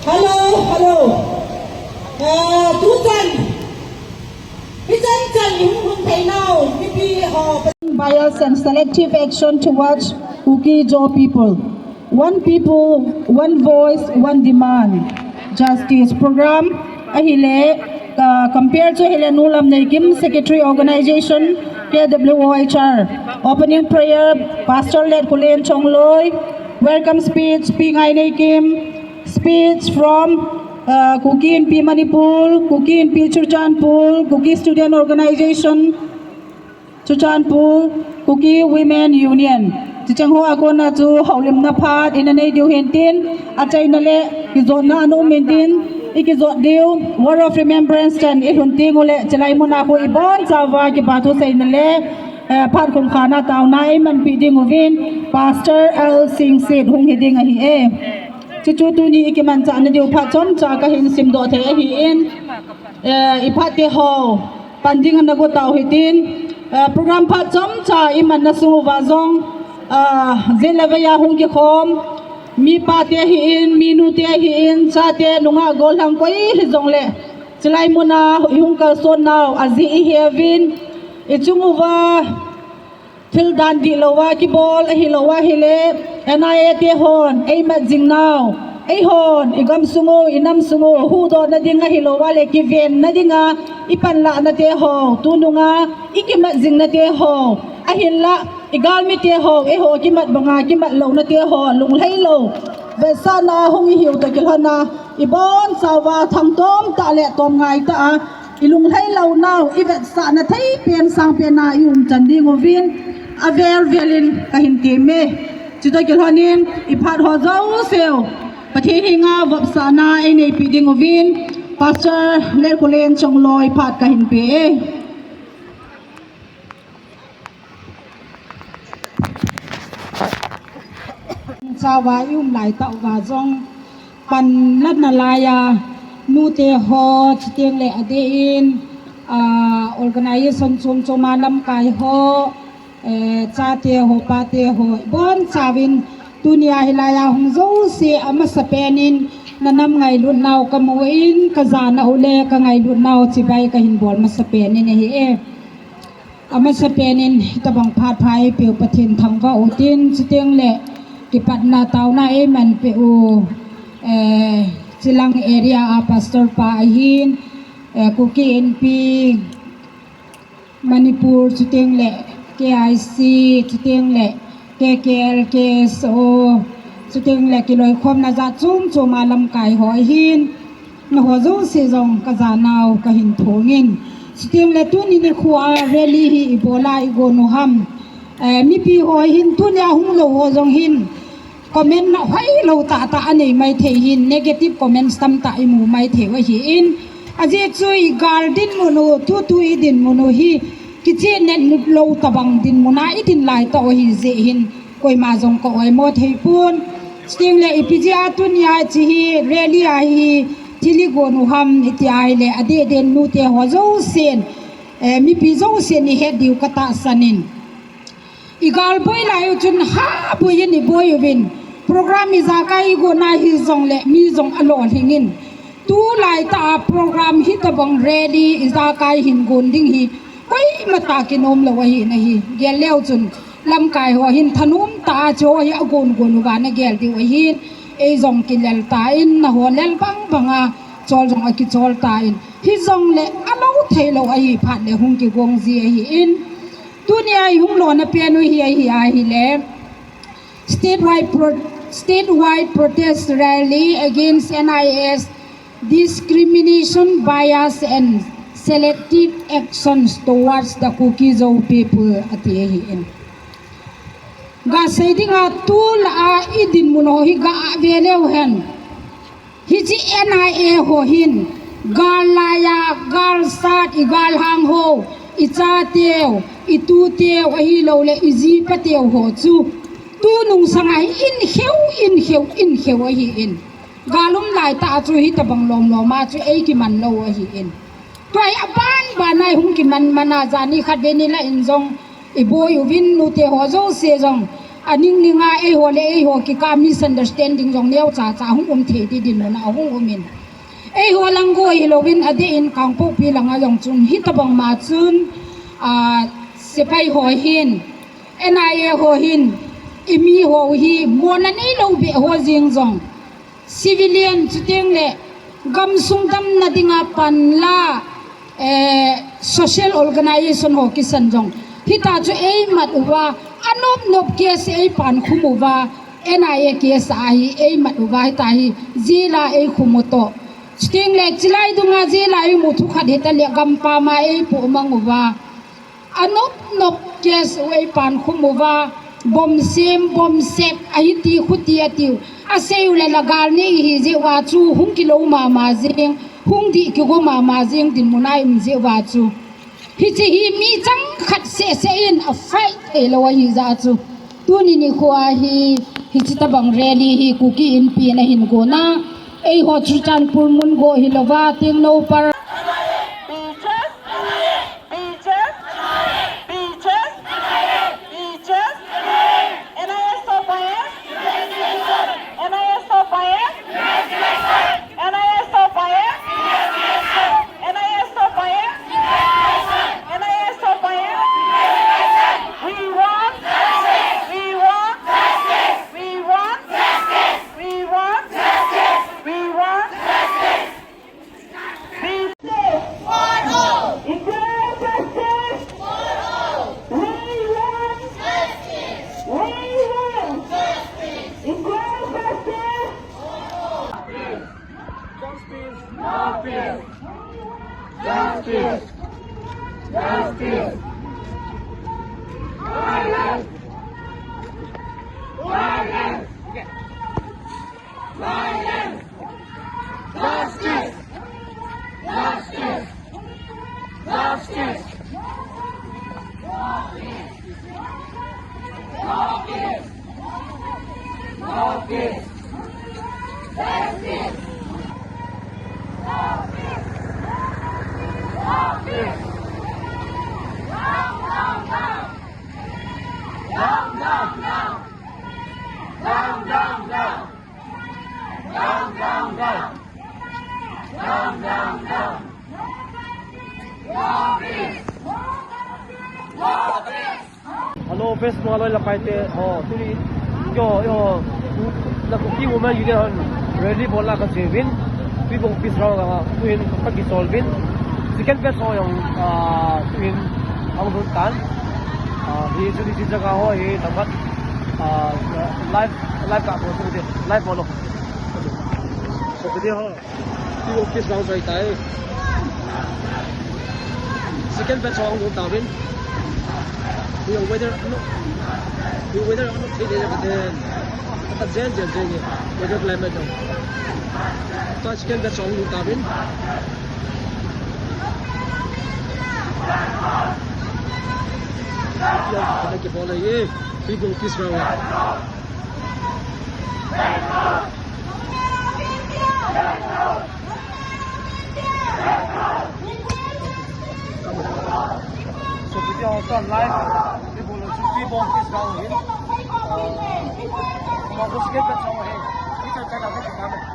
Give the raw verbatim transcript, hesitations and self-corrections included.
Hello, hello. Uh, tuchan. Hichan chan hung hung thei nau. Mipi ho. Bias and selective action towards Kuki Zo people. One people, one voice, one demand. Justice program. Ahile, uh, compare chu ahile Nulam Neikim, Secretary Organization, K W O H R. Opening prayer, Pastor Let Kulen Chongloi. Welcome speech, Pi Ngai Neikim. Speech from uh, Kuki Inpi Manipur, Kuki Inpi Churachandpur, Kuki Student Organization, Churachandpur, Kuki Women Union. Chucheng ho a kona chu houlimna phat ina nei diu hintin, achaina le kijotna ana um hintin, ikijot diu, Word of Remembrance chan ilhun teng ule, chilai muna khu ibon chauva kipa thu seina le, eh, phat khum khana tauna eimanpi ding uvin, Pastor L Singsit hung hi ding ahi e. Chuchu tuni ikimanchah na diu phat chomcha kahin simdoh thei ahin, eh, iphat te ho, pan ding ana go tau hitin, eh, program phat chomcha imanna sung uva jong, ah, jin le veiya hung kikhom, mipa te ahin, minu te ahin, chate, nungah gollhang koi hijongle, chilai muna ihung kalson nau, ajeh iheuvin, ichung uva, thil dan dihlou a kibol ahilou ahile, N I A te hon eimat jing nau, eihon igam sung u, inam sung u huhdohna ding ahilou a le kivenna dinga ipanlahna te ho, tununga ikimat jingna te ho, ahinla igalmi te ho, eiho kimat banga kimat louna te ho, lunglhai lou vetsahna hung ihiu toh kilhona, ibon chauva thangtom tah le tomngai tah a, ilunglhai lou nau, ivetsahna thei pen sang pen a ium chan ding uvin, avel vel in kahin temme. Chutoh kilhonin, iphat ho jouseu Pathen henga vopsahna eineipi ding uvin, Pastor Lerkulen Chongloi phat kahin pe e. Chauva ium laitah uva jong, pan latna laiya, nute ho, chuteng le adeh in, ah, organization chom choma lamkai ho, eh, chate ho, pate ho, ibon chauvin, tunia hilaiya hung jouse amasapen in, nanam ngailut nau kamu in, kajanau le kangailut nau chibai kahin bol masapen in ahi e. Amasapen in hitobang phat pha eipeu Pathen thangvah utin, chuteng le kipatna taona eimanpeh u, eh, chilang area a pastor pa ahin, eh, Kuki Inpi Manipur, chuteng le K I C, chuteng le K K L, K S O, chuteng le kiloikhomna jat chom choma lamkai ho ahin, nangho jouse jong kajanau kahin thongin. Chuteng le tuni nikhoa rally hi ibola igon u ham. Eh, mipi ho hin tunia hunglou ho jong hin comment na hoilou tahtah anei maithei hin, negative comments tamtah imu maithei u ahin. Ajeh chu igal dinmun u, tutu idinmun u hi, kichehnet lou tobang dinmun a idin laitah u ahi jeh hin, koima jong ka oimo thei pon. Chuteng le ipi jeh a tunia hiche hi rally ahi, thil igon u ham iti ahile, adeh deh in nute ho jousen, eh, mipi jousen ihet diu katahsan in. Igal boi lai u chun ha boi in iboi uvin, program ijakai igonna hijongle mi jong alolhing in. Tulaitah a program hitobang rally ijakai hin gon ding hi koima tah kinom lou ahi nahi. Gel leu chun lamkai ho hin thanom tah a chuho hi agon gon uva nagel diu ahin, eijong kilel tan, naho lel bang banga chol jong akichol tan, hijongle alou theilou ahi phat le hung kigong ji ahin. Tunia ihung lona pen u hi ahi ahile, statewide pro-, statewide protest rally against N I A's discrimination, bias and selective actions towards the Kuki Zo people ati ahin. Gasei dinga tulai a idinmun u hi gave leu hen. Hiche N I A ho hin, gal laiya, gal sat, igalhang ho, ichateu, ituteu, ahilouleh, ijipateu ho chu, tunung sanga hi inkheu, inkheu, inkheu ahin. Gal um laitah a chu hitobang lom lom a chu eikiman lou ahin. Tua hi aban ban a ihung kiman man a jani khatvei nilai in jong, iboi uvin nute ho jouse jong, Aning ninga eiho le eiho kikah misunderstanding jong neocha cha hung um thei ti dinmun a hung um in. Eiho lang go hilouvin adeh in Kangpokpi langa jong chun hitabang ma chun, ah, sepai ho hin, N I A ho hin, imi ho hi mona neilou beh ho jeng jong. Civilian chuteng le gamsung damna dinga panla, eh, social organization ho kisan jong. Hita chu eimat uva, anop nop case eipan khum uva, N I A case ahi eimat uva, hita hi jail a eikhum u toh. Chuteng le chilai dunga jail a eimu thukhat hita le gampam a eipoh mang uva. Anop nop case u eipan khum uva, bomb sem, bomb sep, ahiti khuti atiu. Asei u le lagal nei hi jeh uva chu hung kilou mama jeng, hung dih kigo mama jeng dinmun a i um jeh uva chu. Hiche hi mi chang khat seh seh in a fight thei lou ahi jeh a chu. Tuni nikho a hi, hiche tabang rally hi Kuki Inpi in ahin gona. Eiho Churachandpur mun go hilouva, Tengnoupal. Beaches! Beaches! Beaches! Beaches! N I A stop fire! N I A stop fire! N I A stop fire! N I A stop fire! N I A stop fire! We want! We want! We want! We want! We want! Justice for all! Equal justice for all! We want justice! We want justice! Equal justice for all! Justice! No peace! Justice! Justice! Violence! Violence! Violence! Justice! Justice! Justice! No peace! No peace! No peace! Justice! No peace! No peace! No peace! Down, down, down! Down, down, down! Down, down, down! Down, down, down! Down, down, down! Hello, Facebook a loi le pai te. Oh, tuni, yo, yo, la Kuki Women Union hon rally bol a kache uvin. Tuibong Peace Ground a, tuin kakisol uvin. Second batch ho jong, ah, tuin ahung lhun tan. Ah, hi chu hiche jagah ho hi, tangmat, ah, live, live kabol u hite, live bol u. So, video ho. Tuibong Peace Ground soi tai. Second batch ho ahung lhun tauvin. Hi weather, no. Hi weather, no. Thei le ka den. Ka jen, jen, jen, jen. Weather climate jong. Tua second batch ho ahung lhun tauvin. Yo, ka kibol e. Tuibong Peace Ground. So, video ho live, people, Tuibong Peace Ground hin. Uh, ma bus ke ta chong he. Kita ta ta ta.